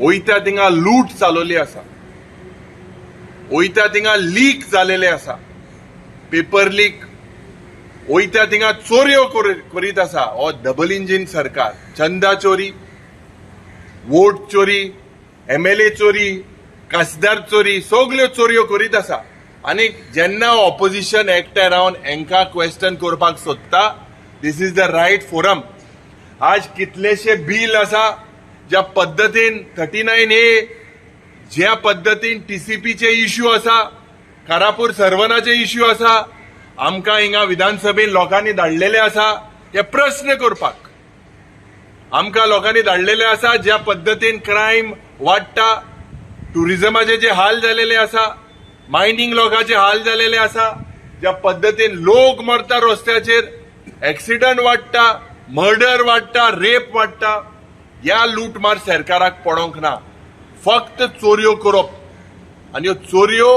वयता थिंगा लूट चालवली आसा, वयता थिंगा लीक जालेले आसा, पेपर लीक, वयता थिंगा चोरयो करीत आसा. हो डबल इंजीन सरकार चंदा चोरी, वोट चोरी, एमएलए चोरी, खासदार चोरी, सगल्यो चोरयो करीत आसा. आनी जेन्ना ऑपोजिशन एकठांय रावन हांकां क्वेश्चन करपाक सोदता, this is the right forum. आज कितलेशे बील आसा ज्या पद्दतीन 39A, ज्या पद्दतीन टीसीपीचे इश्यू आसा, कारापूर सर्वनाचे इश्यू आसा, आमकां हिंगा विधानसभेन लोकांनी धाडलेले आसा हे प्रस्न करपाक. आमकां लोकांनी धाडलेले आसा ज्या पद्दतीन क्रायम वाडटा, टुरिजमाचे जे हाल जालेले आसा, मायनींग लोकांचे हाल जालेले आसा, ज्या पद्दतीन लोक मरता रस्त्याचेर, एक्सिडंट वाडटा, मर्डर वाडटा, रेप वाडटा, ह्या लूटमार सरकाराक पडोंक ना. फक्त चोरयो करप. आनी ह्यो चोरयो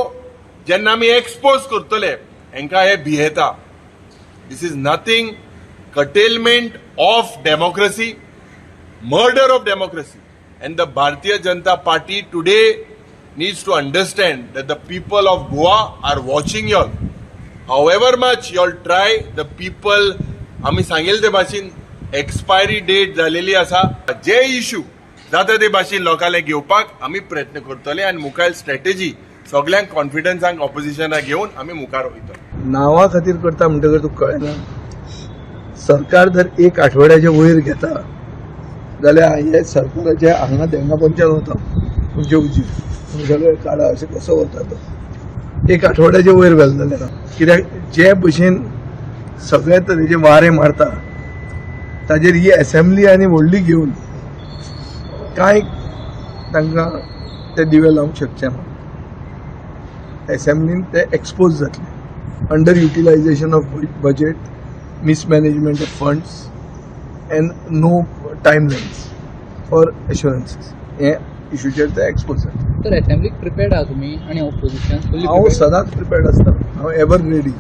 जेन्ना आमी एक्सपोज करतले हांकां हे भियेता. This is nothing curtailment of democracy, murder of democracy. And the Bharatiya Janata Party today needs to understand that the people of Goa are watching y'all. However much y'all try, the people, आमी सांगेल ते भाशेन expiry date जालेली आसा. जे issue जाता ते भाशेन लोकांले घेवपाक आमी प्रयत्न करतले आनी मुखार स्ट्रॅटेजी सगल्यांक कॉन्फिडन्साक ऑपोजिशनाक घेवन आमी मुखार वयतले. नांवा खातीर करता म्हणटकर तुका कळना. सरकार जर एक आठवड्याच्या वयर घेता जाल्यार हे सरकाराचे हांगा तेंगा पंचायत वता तुमचे उजीर तुमी सगळे काडा अशें कसो वता तो एक आठवड्याच्या वयर व्हेलें जाल्यार. कित्याक जे भशेन सगळे तरेचे वारे मारता ताजेर ही एसेंब्ली आनी व्हडली घेवन कांय तांकां ते दिवे लावंक शकचे ना. एसेंब्लीन ते एक्सपोज जातले. Under utilization of budget, mismanagement of funds and no timelines for assurances हे इशूचेर ते एक्सपोज जातले. तर असेंब्लीक प्रिपेर्ड आहा तुमी आनी ऑपोजिशन? हांव सदांच प्रिपेर्ड आसता. हांव एवर रेडी.